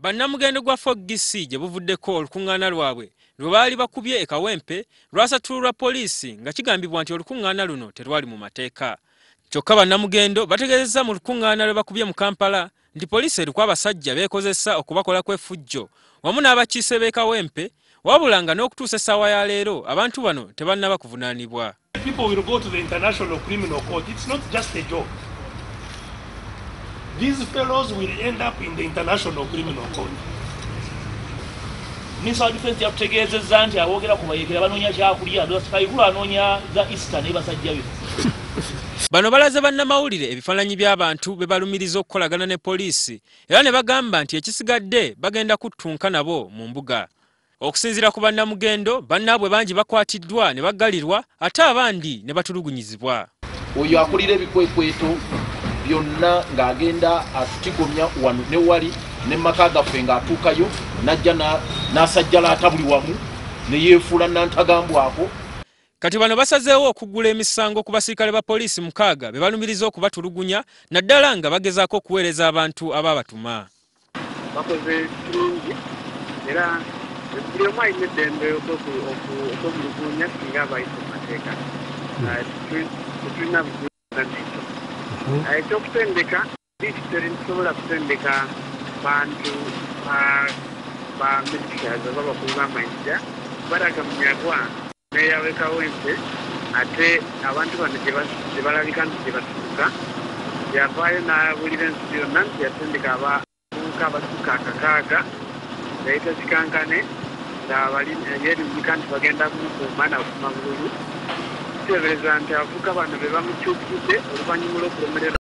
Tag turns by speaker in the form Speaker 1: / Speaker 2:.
Speaker 1: Bannamugendo gwa 4GC gye buvuddeko olukuŋŋaana lwabwe lwe baali bakubye e Kawempe lwasattululwa poliisi nga kigambibwa nti olukuŋŋaana luno terwali mu mateeka. Kyokka bannamugendo bategeezezza mu lukuŋŋaana lwe bakubye mu Kampala nti poliisi eriko abasajja beekozesa okubakolako effujjo wamu n'abakiise b'e Kawempe, wabula nga n'okutuusa essaawa ya leero abantu bano tebannaba kuvunaanibwa.
Speaker 2: People will go to the International Criminal Court. It's not just a joke. These fellows will end up in the International Criminal Court.
Speaker 3: Minister wa Defense yakutegeezezza nti aboogera ku bayeekera banoonya kyakulya, Kayihura anoonya za Easter ne basajja be.
Speaker 1: Bano balaze bannamawulire ebifaananyi by'abantu be balumiriza okukolagana ne poliisi era ne bagamba nti ekisigadde bagenda kuttunka nabo mu mbuga. Okusinziira ku bannamugendo, bannaabwe bangi bakwatiddwa ne baggalirwa ate abandi ne batulugunyizibwa.
Speaker 4: Oyo akulira ebikwekweto byonna ng'agenda atutigomya wano ne wali ne maka gaffe ng'atuukayo n'ajja n'asajjalaata buli wamu ne yeefuula nantagambwako.
Speaker 1: Kati bano basazeewo okuggula emisango ku basirikale ba poliisi 6 be balumiriza okubatulugunya naddala nga bagezaako okuweereza abantu abaabatuma.
Speaker 5: Bakoze kirungi era buli omu alina eddembe okwemulugunya singa abayise mu mateeka. Tetulina buzibu nekyo. Ekyokutendeka, tetusobola kutendeka bantu ba militias oba bakulu b'amayinja. Baraga Munyagwa meeya w'e Kawempe, ate abantu bano gye balabika nti gye batuuka, yavaayo n'abuulira ensi yonna nti yatendeka abavubuka abasukka 6 yayita kikankane nga yeerimbika nti bagenda kumukuuma nakuma bululu. Kiteebereza nti abavubuka bano be bamukyukidde oluvannyuma lw'okulemererwa.